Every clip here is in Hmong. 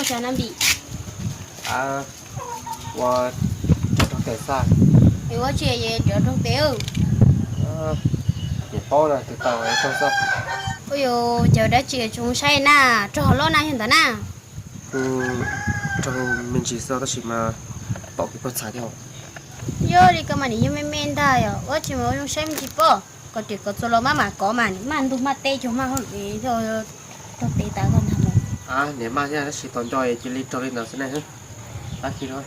Cas na Npis? Ua cov raug tes xwb. Es ua tsi es cov raug tes? Niam paub na, tus tau raug xwb. Ua yus cov dab tsi tsis zoo saib na, raug hauv loj na yog ntawd na. Raug me ntsis xwb tab sis mas pom kev poob txhais thiab. Yog li koj mas nim yog me me ntag yom, ua tsi mas ua zoo saib me ntsis pob, koj riam koj txua los maj mam kov mas nim maj ntug maj teb cog maj hauj lwm raug tes tas koj ntag mas. Niam maj thiab tab sis tau nco cia li raug li ntawd xwb ne. Ab khi rau.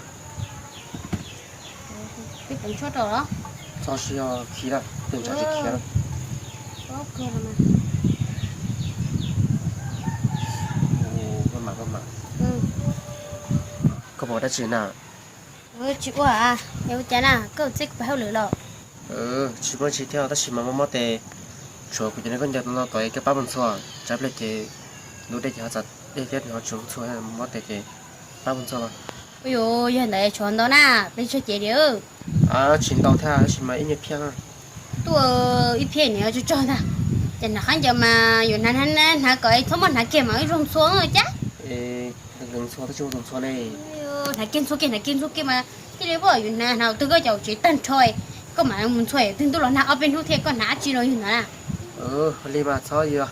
Txhob sib khi lawm, tej ntshav tsis khiav lawm. Koj pom dab tsi na? Tsis ua, es ua cas na, koj txib kuv pab hauj lwm los? Tsis muaj tsi thiab tab sis mas mob mob tes, tshuav kuv cov niag khaub ncaws no tod es koj pab mus ntxhua, tsam pliag ces ntub dej ces ho txav dej thiab nws ho tsis ntxhua, mob tes ces pab mus ntxhua. Ua yog ntawd tshuav ntau na, peb tsog cev li. Tsis ntau thiab tab sis mas ib nyuag phiaj. Tuaj ib phiaj niam tso tsog ntag, ces hnav khaub ncaws mas yus hnav hnav kom txhob muaj hnav kiag mas ib zaug ntxhua cas. Ntxhua tab sis ntxhua ne. Hnav kiag ntxhua kiag hnav kiag ntxhua kiag mas thiaj li pom yus hnav hnav twg koj cov tsev tag nrho, koj mam mus ntxhua twg ntuj los nag ob peb hnub thiab koj hnav dab tsi los yus ntawd na. Li mas txhob yuav,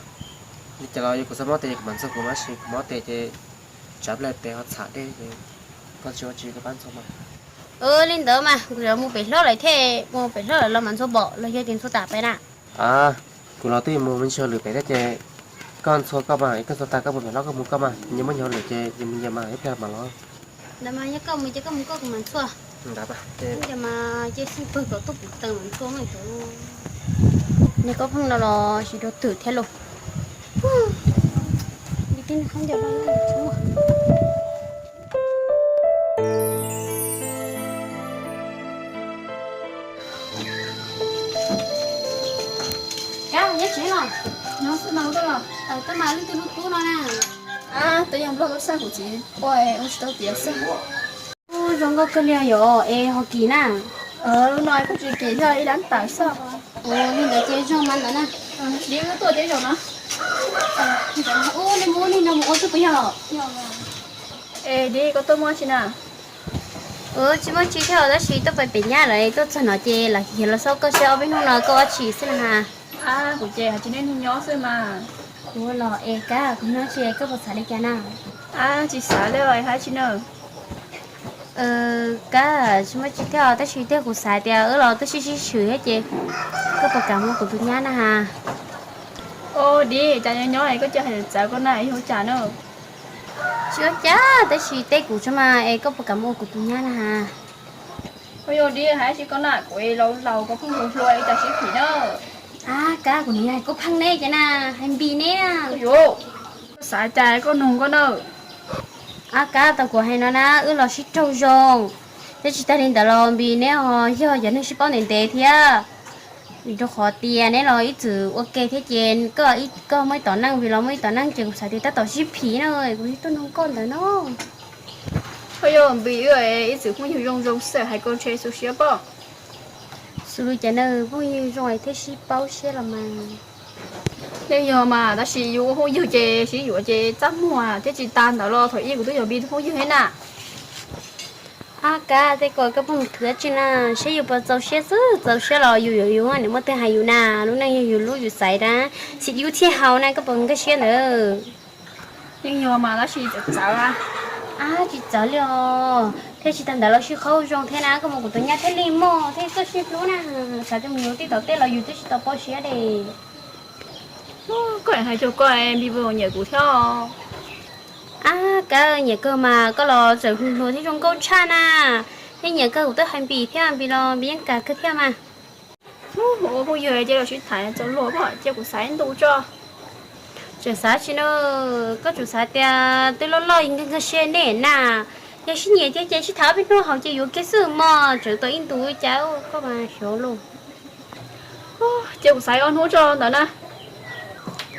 li cas los yog kuv txhob mob tes kuv mam ntxhua kuv mas sis kuv mob tes ces tsam pliag tes ho txham dej ces koj tsis ua tsi koj pab ntxhua mas. Li ntawd mas kuv yuav mus pem hlob lawm thiab, mus pem hlob lawm los mam ntxhua npaum los yog tias ntxhua tas peb na. Kuv los twb mus me ntsis hauj lwm pem thiab ces koj ntxhua koj mas, koj ntxhua tas koj mus pem hlob koj mus koj mas, nyias muaj nyias hauj lwm ces nyias mus nyias mas ib pliag mam los. Ntawd mas yog koj mus ces koj mus koj, kuv mam ntxhua. Ntawd mas cia xeeb pawg kom tuaj puv tees mam ntxhua mas. Nws koj pheej no los tsis rau twm thiab los. Li tib khaub ncaws los tsis muaj. Kab, nyob tsev los? Nyob xwb no koj los? Koj mas leej twg hlub hlub no na? Twb yog nplog lub xaj kuv txiv ua ua tsis tau tiav xwb. Ub, zoo nkauj kawg li yom, es ho kim na? Lub no kuj tsis kim thiab, ib dab tawm xwb. Ua li ntawd ces zoo mas ntawd na. Li wb tuaj ces zoo no. Ub, li mus ua li no mus ua twb puas yog? Es Dib, koj tuaj muaj tsi na? Tsis muaj tsi thiab tab sis tuaj pem pem nyab lawm, tuaj txog no ces lam hiv los xauj koj seb ob peb hnub no koj ua tsi xwb na. Kuv ces hais tsis nej nyob xwb mas. Kuv los es Kab, kuv nyob tsis, koj puas xav li cas na? Tsis xav li, hais tsi na. Kab, tsis muaj tsi thiab tab sis tiag kuv xav tias wb los twb sib sib swm thiab ces koj puas kam mus ua kuv tus nyab na has? Dib, cas nyob nyob koj cia hais txawv koj na, yog ua cas na? Tsis ua cas tab sis teb kuv tso mas es koj puas kam mus ua kuv tus nyab na has? Ua yog Dib, hais tsi koj na, kuv laus laus koj pheej hluas hluas cas sib phim na. Ab, Kab, kuv nws yog hais koj pheej neb ces na, hais Npis neb na. Koj xav cas koj nug koj na. Ab, Kab, tau kuv hais no na, wb los sib raug zoo, thiab tsis tag li ntawd los Npis neb ho yog cov neeg sib paub ntev ntev thiab. Vim rau qhov tias neb los ib txwm ua ke thiab ces koj, koj muaj ib tom neej, Npis los muaj ib tom neej ces kuv xav tias tab tom sib phim na, kuv thiaj tuaj nug koj ntawd no. Koj yog Npis wb ib txwm phooj ywg zoo zoo xwb hais koj ntshe xu siab pob. Xws li cas na, phooj ywg zoo es thiaj sib paub siab los mas. Yeej yog mas, tab sis yus ua phooj ywg ces sib yuav ces txaj muag thiab, tsis tas ntawd los thaum ub kuv twb yog Npis tus phooj ywg thiab na. Ab, Kab, tej ko koj pheej mus thwv dab tsi na, saib yus puas txaus siab xwb, txaus siab los yus yuav yus, niam muaj twg hais yus na, lub neej yog yus lub yus xaiv na, xim yus thiaj haus na, koj puas nkag siab ntawd? Yeej yog mas tab sis txawv txawv. Ab, tsis txawv li os, thiab tsis tas ntawd los sib qhaub zoo thiab na, koj mus kuv tus nyab thiaj li muaj thiaj txawj sib hlub na, xav coj mus yuav tib tom tej los yus twb tsis tau poob siab li. Koj hais cuag koj Npis puas nyiam kuv thiab? Ab, Kab, nyiam kawg mas, koj los tseem hluas thiab zoo nkauj tshaj na, thiab nyiam kawg kuv twb hais Npis thiab, Npis los Npis yeej kam kawg thiab mas. Ua phooj ywg cia los sib tham txaus luag pob, cia kuv xav ib ntu tso. Tseem xav tsi na, koj tsuas xav tias twb loj loj nkag nkag siab nej na, yog sib nyiam thiab ces sib tham ob peb hnub hauv ces yuav kiag xwb mog, tseem tau ib ntu cas koj mas xyov lauj. Cia kuv xav ob hnub tso ntawd na.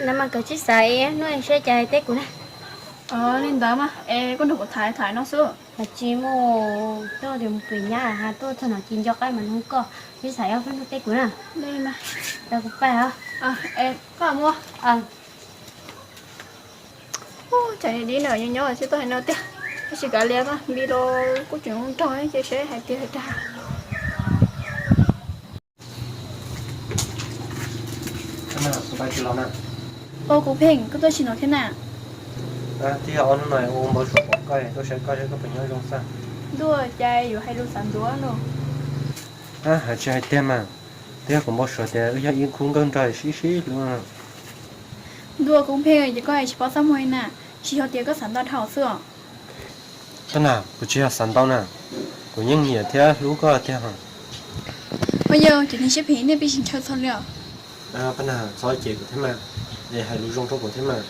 Ntawd mas kawg tsis xav es hnub seb cas teb kuv na. Li ntawd mas es koj nrog kuv tham tham no xwb. Mas tsis muaj, tuaj tias mus pem nyab has, tuaj txog no ces nco qab mas nug koj, sib xav ob peb hnub teb kuv na. Tau kuv pab os. Koj mus. Ub, cas niag dib no nyob nyob xwb tuaj hais no tiag. Tab sis kav liam, Npis los kuj tseem zoo nraug ces seb hais tiag hais dag. Ua, Koob Pheej, koj tuaj tsim no thiab na? Twb yog ob hnub no ua npau suav pom koj, tuaj saib koj seb koj puas nyob zoo xwb. Ntuj, cas yuav hais lus xav ntuav no. Hais tsis hais tiag mas, twb yog kuv npau suav tias wb yog ib khub nkauj nraug sib sib hlub. Ntuj, Koob Pheej, ces koj tsis paub txaj muag li na, tsis yog tias koj xav ntau dhau xwb os. Paj Nas, kuv tsis yog xav ntau na, kuv yeej nyiam thiab hlub koj tiag. Ho yog cov neeg siab phem nej pheej tsis ntshaw txog li os. Paj Nas, txhob cem kuv thiab mas, es hais lus zoo rau kuv thiab mas.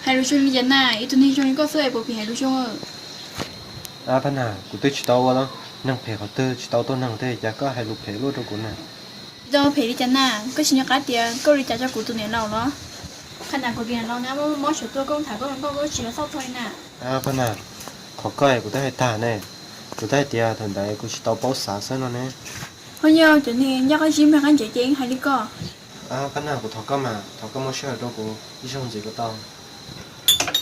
Hais lus zoo li cas na, ib tug neeg zoo li koj xwb es puas phem hais lus zoo? Paj Nas, kuv twb tsis tau ua neeg phem qhov twg, tsis tau tua neeg tej, cas koj hais lus phem luaj rau kuv na. Tsis tau phem li cas na, koj tsis nco qab tias koj ua li cas rau kuv tus niam laus los? Qhov ntawd kuv tus niam laus na, mob suav tuaj, koj tham koj hluas nkauj koj tsis los xauj txog li na. Paj Nas, qhov koj kuv twb hais tag ne, kuv twb hais tias thaum ntawd kuv tsis tau paub xav xwb no ne. Ho yog cov neeg ncaj qab zib nplag qab ntsev ces yeej hais li koj. Paj Nas, kuv thov koj mas, thov koj muab sij hawm rau kuv ib zaug ntxiv puas tau?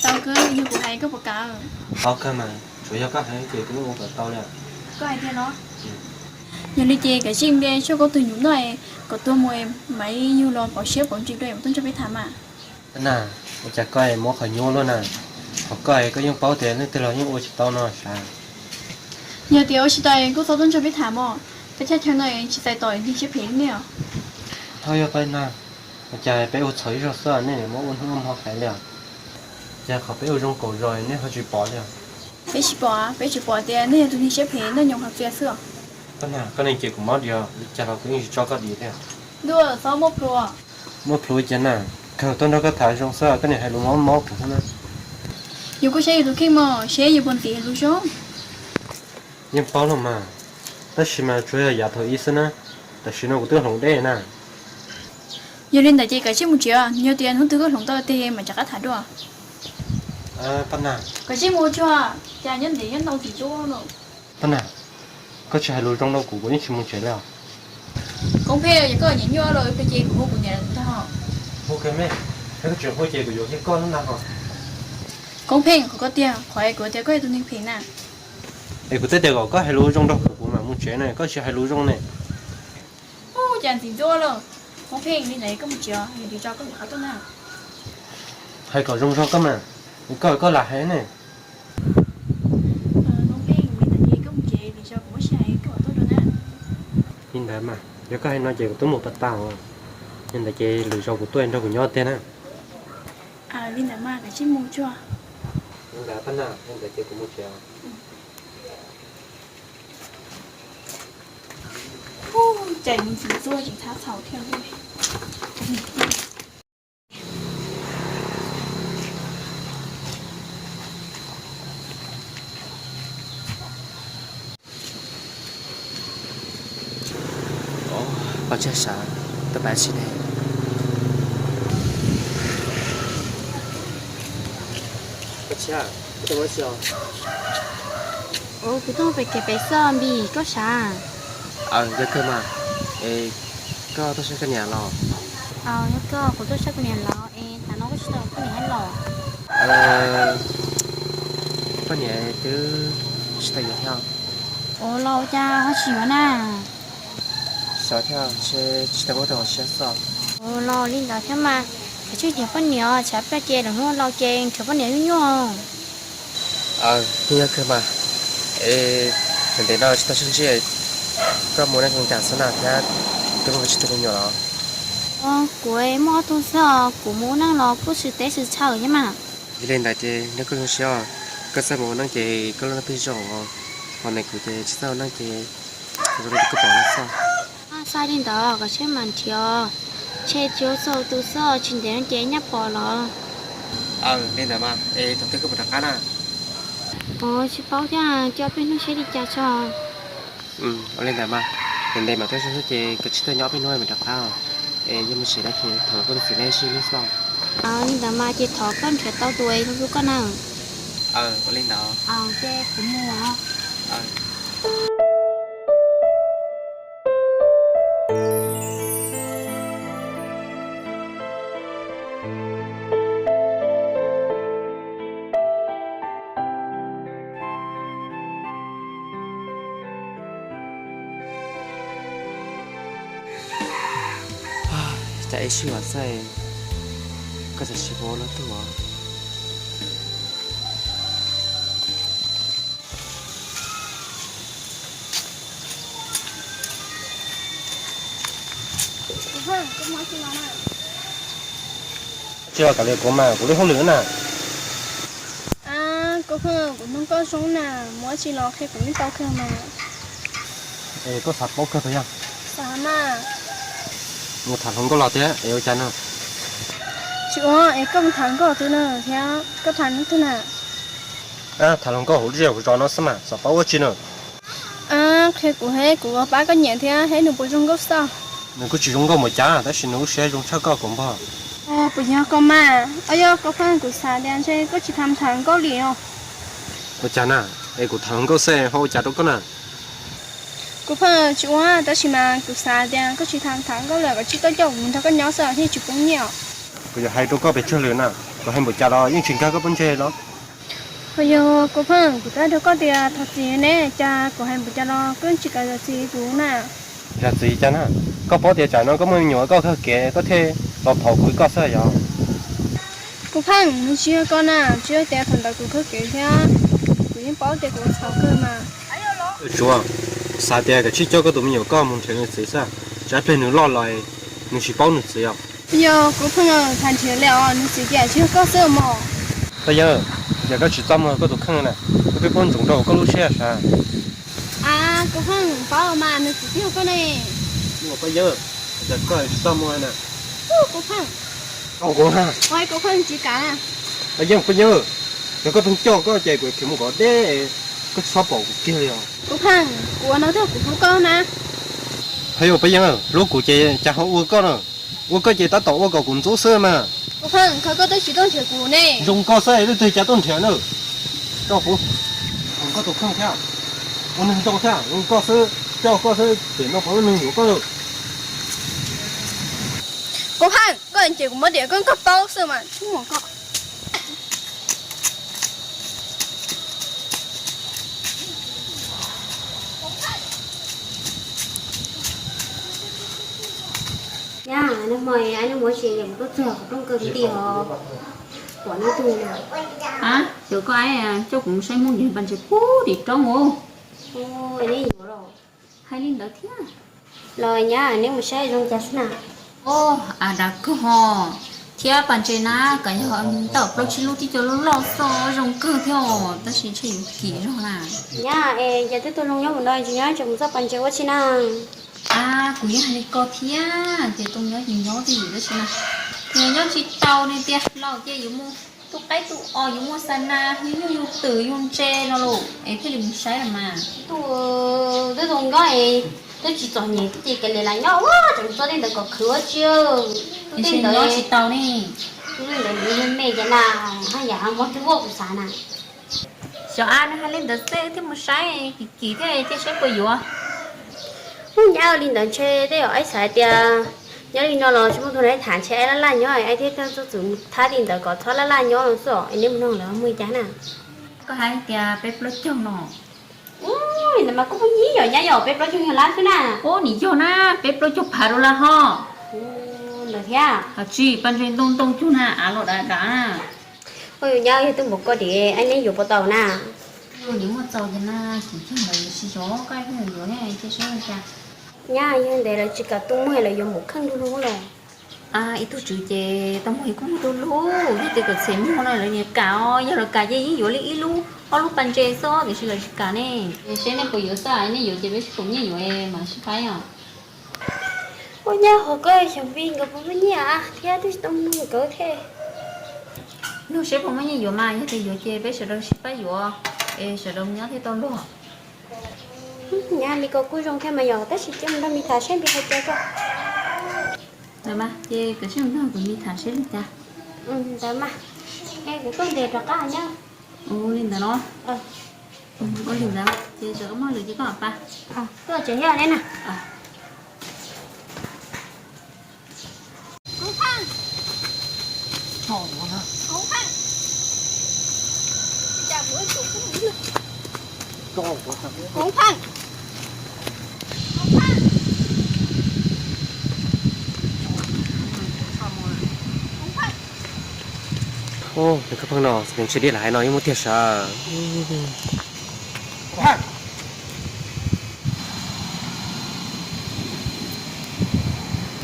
Tau kawg, yog kuv hais koj puas kam? Tau kawg mas, tsuas yog koj hais ces kuv yeej ua kom tau li. Koj hais tiag los? Yog li ces kav tsij npe tshuaj koj tus nyuj noj kom tuag mus, mam li yug los pauv siab pauv ntsws dua mus tuaj nrog peb tham mas. Paj Nas, ua cas koj muab qhov nyuaj luaj na, qhov koj koj yeej paub tias leej twg los yeej ua tsis tau no sav. Yog tias ua tsis tau kuj txhob tuaj nrog peb tham mog, peb thaj chaw no tsis txais tos neeg siab phem li nej os. Ho yog Paj Nas, ua cas peb ua txhaum ib zaug xwb nej muab ua hnub ua hmo hais li os? Cas qhov peb ua zoo kaum zaus nej ho tsis pom li os? Peb tsis pom, peb tsuas pom tias nej yog tus neeg siab phem noj nyoos qhov txias xwb os. Paj Nas, koj niam ces kuv mob dias, li cas los kuv yeej tsis tso koj dim thiab. Ntuj, txhob muaj plhus. Muaj plhus cas na, kawg tuaj nrog koj tham zoo xwb koj niam hais lus mob mob kuv xwb na. Yus kuj saib yus tus kheej mog, seb yus puas ntxim hais lus zoo. Yeej paub los mas, tab sis mas tsuas yog yav thaum ub xwb na, tam sim no kuv twb hloov deb na. Yog li ntawd ces kav tsij mus tsev, yog tias hnub twg koj hloov tau tiag mam rov qab tham dua. Paj Nas, kav tsij mus tsuag, cas nyob ntev nyob ntau tsis tsuag no. Paj Nas, koj tsis hais lus zoo rau kuv, kuv yeej tsis mus tsev li os. Koob Pheej, yog koj nyiam nyuaj los ua ces kuv hu kuv niam ntag. Hu kiag me, yog koj tseem hu ces kuv yuav kiag koj lub ntag ho. Koob Pheej, qhov koj tiag, qhov es kuv tias koj yog tus neeg phem na. Es kuv twb tias kom koj hais lus zoo rau kuv, kuv mam mus tsev ne, koj tsis hais lus zoo ne. Ub, cas ntxim ntxub lawm. Koob Pheej, li ntawd koj mus tsev, yus tsis tso koj mus qhov tuaj na. Hais kom zoo zoo koj mas, koj koj lam hais ne. Koob Pheej, li ntawd koj mus tsev, lwm zaus kuv muab sij hawm koj mam tuaj dua na. Li ntawd mas, yog koj hais no ces kuv twb mus pas tag os. Li ntawd ces lwm zaus kuv tuaj nrog kuv nyob tiag na. Li ntawd mas kav tsij mus tsuag. Li ntawd Paj Nas, li ntawd ces kuv mus tsev os. Ub, cas ntxim ntxub tseem thab txhaum thiab li. Pov tseg sav, tuaj pab tsis ne. Koj tsis, koj tuaj ua tsi os? Kuv tuaj pem kev pem xwb Npis, koj sav? Aws, yog kawg mas. Es koj tuaj saib koj niam los? Aws, yog kawg, kuv tuaj saib kuv niam los es tav no koj tsis tau poj niam los? Poj niam twb tsis tau yuav thiab. Ua los ua cas ho tsis yuav na? Xyov thiab, ntshe tsis tau muaj tus hauv siab xwb. Ua los li ntawd thiab mas, kav tsij nrhiav poj niam, tsam plaj ces lwm hnub laus ces nrhiav poj niam nyuaj nyuaj. Aws, yeej yog kawg mas. Es ntev no tsis tau sib ntsib, koj mus neej zoo cas xwb na thiab, twb muaj tsis tau me nyuam los? Kuv muaj ob tug xwb os, kuv mus ua neej los kuj tsis teb tsis chaw thiab mas. Yog li ntawd ces nrog koj zoo siab os, koj txawj mus ua neej ces koj lub neej pheej zoo os, ho ntawm kuv ces tsis txawj ua neej ces zoo li koj pom no xwb. Xav li ntawd kom tshem mam nrhiav, tshem tsis txog tus xwb tsis ntev no ces nyaj pom los. Aws, li ntawd mas es thaum twg koj mam rov qab na? Ua tsis paub thiab, cia ob peb hnub seb li cas tso. Ua li ntawd mas, ntev ntev mam tuaj saib xwb ces koj tsis tuaj nyob ob peb hnub mam rov qab os. Es yog mus tsev no ces thov koj tus txiv neej sib hlub xwb. Li ntawd mas ces thov koj nrhiav tau tus uas hlub hlub koj na. Aws, ua li ntawd. Ces kuv mus. Cas ib sij hawm xwb koj txawm sib pab lub tug os. Tsis los kav liam kuv mas kuv lub hauj lwm na. Koj pheej, kuv nug koj zoo na, mus ua tsi los qhia kuv yeej tau kawg mas. Es koj xav paub kawg puas yog? Xav mas. Mus tham hluas nkauj los thiab es ua cas no? Tsis ua es koj mus tham nkauj twg na thiab koj tham hnub twg na? Tham hluas nkauj hauv zej hauv zos no xwb mas xav paub ua tsi na? Qhia kuv thiab kuv pab koj nyiam thiab thiab nws puas zoo nkauj xwb. Nws kuj tsis zoo nkauj npaum cas tab sis nws lub siab zoo tshaj koj kaum npaug. Puas yog koj mas? Yog koj pheej, kuv xav tias ntshe koj tsis tham tham nkauj li os. Ua cas na? Es kuv tham hluas nkauj xwb ho ua cas rau koj na? Kuv pheej, tsis ua tab sis mas kuv xav tias koj tsis tham tham nkauj li koj tsis tau coj kuv mus nrog koj nyob xwb thiaj tsis poob nyiaj. Kuv yuav hais rau koj pes tsawg lwm na, kuv hais npaum cas los yeej tsis nkag koj pob ntseg los? Ho yog kuv pheej, kuv twb hais rau koj tias thov txim ne, cas kuv hais npaum cas los koj tsis kam zam txim kuv na. Zam txim cas na? Koj paub tias tsam no koj muaj me nyuam koj kawg kev koj thiaj los phauj kuv koj xwb yog? Kuv pheej, nws tsis yog koj na, tsis yog tias thaum ntawd kuv kawg kev thiab, kuv yeej paub tias kuv ua txhaum kawg mas. Tsuav, xav tias koj tsis coj koj tus me nyuam koj mus nrhiav nws txiv xwb, tsam pliag nws loj los nws tsis paub nws txiv os. Yog kuv pheej, tham nrhiav li os, nws txiv cas tsis yog koj xwb mog. Paj Yeeb, yog koj tsis txaj muag koj tus kheej na, koj twb paub ntsoov rau koj lub siab sav. Kuv pheej, paub mas nws txiv tsis yog koj ne. Paj Yeeb, yog koj tsis txaj muag na. Kuv pheej, kuv pheej tsis kam. Paj Yeeb, Paj Yeeb, yog koj pheej coj koj ces kuv khiav mus kom deb, koj tsis txhob pom kuv kiag li os. Kuv pheej, kuv ua no twb kuv hlub koj na. Paj Yeeb, Paj Yeeb, hlub kuv ces cas ho ua koj na. Ua koj ces tab tom ua kom kuv ntxub xwb mas. Kuv pheej, koj twb tsis tuaj nrhiav kuv ne. Zoo koj xwb twb tias cas tuaj nrhiav na. Koj puas, koj tus kheej thiab, ua neeg zoo thiab, zoo koj xwb, coj koj xwb ces no puas lub neeg yuav koj lawm. Kuv pheej, koj ces kuv muab diam koj, koj paub xwb mas tsis muaj koj. Nyab, nag hmo ai neb muab tsis kuv tuaj txog kuv rooj kawg ti os. Pom neb tug na. A, xyov koj ai coj kuv mus saib Hmoob Nyab Paj Ntses puag tim roob os. Hais li ntawd thiab. Los nyab, neb mus saib zoo cas xwb na? Os, a dav kawg ho. Thiab Paj Ntses na, kom yog tau plaub tsib lub tib co loj loj xwb zoo kawg thiab os, tab sis ntshe yuav kim zog na. Nyab, es cas twb tuaj zoo nyob mus no tsis nyob tseem mus txog Paj Ntses ua tsi na? A, kuv yeej hais li ko thiab, ces tau nyob ces nyob twj ywm tab sis mas nyob tsis tau ne tiag, los ces yuav mus tu qaib tu os, yuav muaj xa na, yug nyuj yug twm yug ntses no los es thiaj li mus saib mas. Tus twb zoo nyob es twb tsis txom nyem twb ces kav liam lam nyob ua tseem txog tej ntawd kom khwv ua tsi. Tus tej ntawd nyob tsis tau ne. Tus tej ntawd me me ces na, haj yam muab twb ua kuv xav na. Xyov a, nws hais li ntawd xwb thiaj mus saib kim kim thiab cia saib puas yuav. Ub, nyab, li ntawd ntshe tej zaum aib xav hais tias nyob li no los tsis muaj tus na tham ntshe aib laj laj nyob, aib thiaj txhob txwm mus thab li ntawd kom txhob laj laj nyob no xwb os. Es neb mus nug lawv ua muaj li cas na? Koj hais tias peb plaub caug no. Ub, li ntawd mas kuj pheej yig yom nyab, yog peb plaub caug yog lab xwb na. Ub, nim yog na, peb plaub caug phav dollar ho. Ntawd thiab. Hos tsis, Paj Ntses ntoo ntoo cuag na, av los dav dav na. Ua yus nyab, yog twb npaum koj dim aib neb yuav puas tau na? Yog yuav muaj txaus ces na, tsis yog lawv sib zov koj pheej yuav ne, cia saib li cas. Nyab, yog ntev lawv tsis kam tu muag lawv yuav npaum kheej lug lug los? Ib tug tswv ces tau muag kuj muag tu lug, yog tias kom txhem muag no lawv niam kam os, yog lawv kam ces yeej yuav li ib lub ob lub Paj Ntses xwb tiam sis lawv tsis kam ne. Saib nej puas yuav xwb, nej yuav ces peb sib koom nyiaj yuav mam sib faib os. Ua nyab, hos koj xyov Npis nkawd puas muaj nyiaj thiab twb tsis tau nug nkawd thiab. Nug seb puas muaj nyiaj yuav mas, yog tias yuav ces peb sawv daws sib faib yuav, es sawv daws nyob thiaj tau luag. Nyab, li ko kuj zoo thiab mas yom, tab sis cia mus nrog Npis tham seb Npis hais cas koj. Ntawd mas ces koj sib mus nrog kuv Npis tham seb li cas. Ntawd mas, es kuv tuaj ntes rov qab nyab. Ua li ntawd los? Ua li ntawd ces tsam koj muaj lwm ces koj mam pab. Tuaj tsev thiab ne na. Nws koj pheej no, nws tsis diaj lam hais no yeej muaj tiag sav.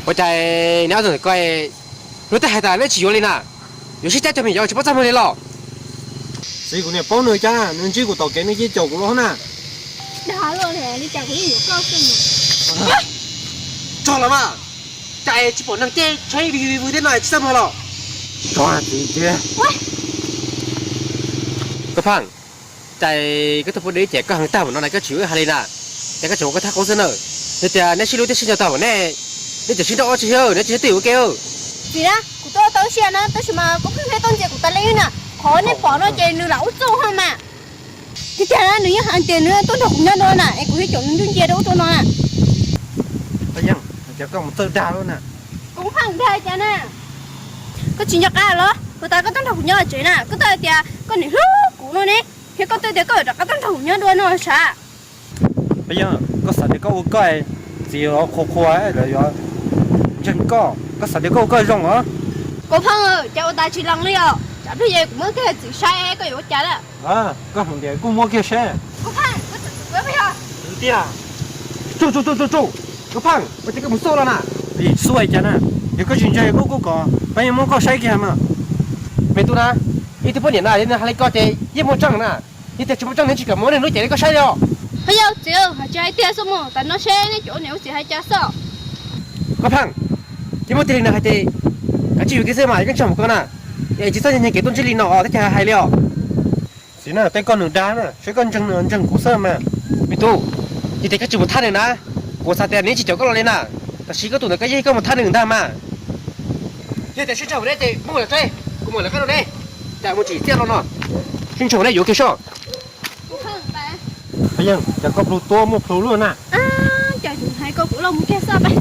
Ua cas neb ob tug ntawm ko, luag tej hais tas neb tsis yuav li na? Yuav sib cab cov me nyuam tsis paub txaj muag li los? Txiv, kuv niam paub nws cas, nws ntsib kuv tom kev nws cia caum kuv los na. Dag luaj li cas kuv yeej yuav koj xwb. Tso los mas, cas tsis pom neeg ces tsheb vij vij vwg tej no tsis txaj muag los? Tso txiv ces. Koj Pheej, cas koj tuaj pub deb ces koj heev tag npaum no na, koj tsis yuav wb hais li na? Cas koj tseem ua koj thab qub xwb na? Yog tias neb sib hlub thiab sib nco tau npaum ne, neb tseem sib nrauj ob tsi, neb tsis twj ywm ua ke. Txiv na, kuv twb tau siab na, tab sis mas koj pheej tuaj ntxias kuv tas li na. Qhov nej pom no ces nws lam ua txuj ho mas. Tiag tiag na, nws yeej hais tias nws tuaj nrog kuv nyob dua na, es kuv thiaj caum nws ntuj ncia rau ub rau no na. Koj mus txawj dag lawm na. Kuv pheej dag cas na? Koj tsis nco qab los? Puag ta koj tuaj nrog kuv nyob tsev na, koj twb hais tias koj niam hlub kuv no ne, thiab koj twb tias koj yuav rov qab tuaj nrog kuv nyob dua no sav. Yog koj xav tias koj ua koj, txiv yuav qhuas qhuas lawv yuav ntseeg koj, koj xav tias koj ua koj zoo os. Kuv pheej, cas ua tas tsis lees li os? Tsam pliag ces kuv muab kiag txiv saib koj yuav ua cas lawm. Koj hais tias kuj muab kiag saib. Tiag. Tsuj tsuj tsuj tsuj, koj pheej, ua cas koj mus xauj los na? Xauj cas na? Yog koj tsis ntseeg koj kuj kom pab yeej muab koj saib kiag mas. Me tub na, ib tug poj niam na yog nws hais li ko ces yeej muaj tseeb na. Yog tias tsis muaj tseeb nws tsis kam muab nws lub cev li koj saib li os. Ho yog txiv, hais tsis hais tiag xwb mus, tas no seb nej cov niam ua txiv hais cas xwb. Koj pheej, yeej muaj tiag li nws hais tias kav tsij yuav kiag xwb mas, koj ntseeg mus koj na. Es tsis txhob nyiag kev tuaj ntsib li no os, thiaj hais li os. Txiv na, tej koj nws dag na, seb koj ntseeg nws ntseeg kuv xwb mas. Me tub, yog tias koj tsis mus thab nws na, kuv xav tias nws yeej tsis caum koj los li na. Tab sis koj tus ntawd koj yeej koj mus thab nws ntag mas. Yog tias sib ntshaw ne ces muab lawm tso, kuv mam lawv qab rau ne. Cas mus tsim txiaj los no, sib ntshaw ne yuav kiag soj. Yeej, cas koj plhu tuab muaj plhu luaj na. Cas yus hais ko kuv los mus kiag xwb peb.